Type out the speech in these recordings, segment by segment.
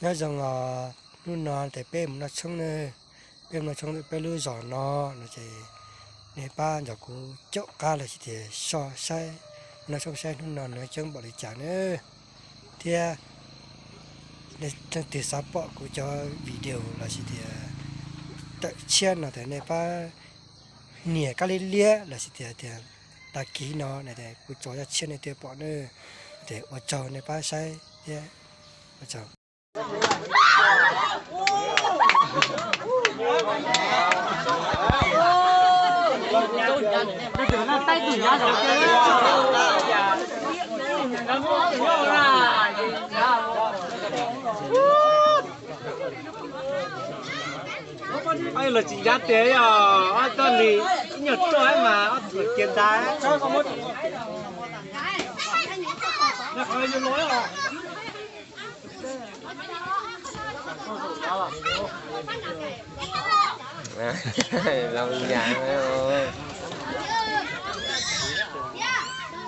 Nyob zoo os, hnub no ces peb mus noj tshoob na, peb mus noj tshoob peb lub zos no no ces nej pab nrog kuv caum qab los sis tias soj saib, noj tshoob saib hnub no nws coob npaum li cas na. Thiab leej twg xav pom kuv cov video los sis tias tawm tshiab no ces nej pab nias kab liab liab los sis tias tias đăng ký no, kuv tso zaj tshiab nej thiaj pom na. Ces ua tsaug nej pab saib thiab ua tsaug. Los tsis ncaj tiag, yog ob tog li ib nyuag ruaj mas ob tug kiag ntag. Zoo yam Ib no tiam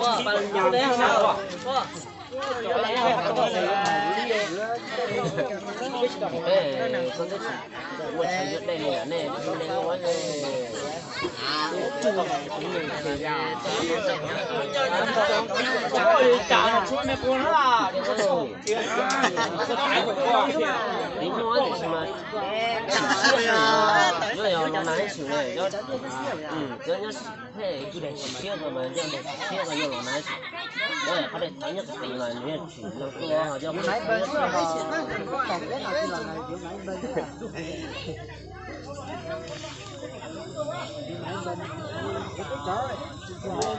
sis mas nyob yog los nag ib tshwm, nyob nyob phem kuj daim tsis siab ko mas nyob daim tsis siab ko yog los nag ib tshwm. Nyob qhov daim tawv nyob qhov pem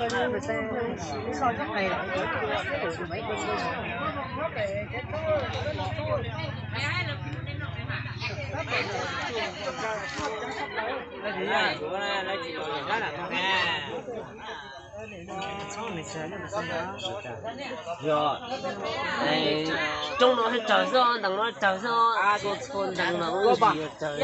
mas nws yog tshwm no tuaj yog Yog roob no haj tsawg xwb, ntawm no tsawg xwb, txhua ntawm no ua tsis yog tsawg.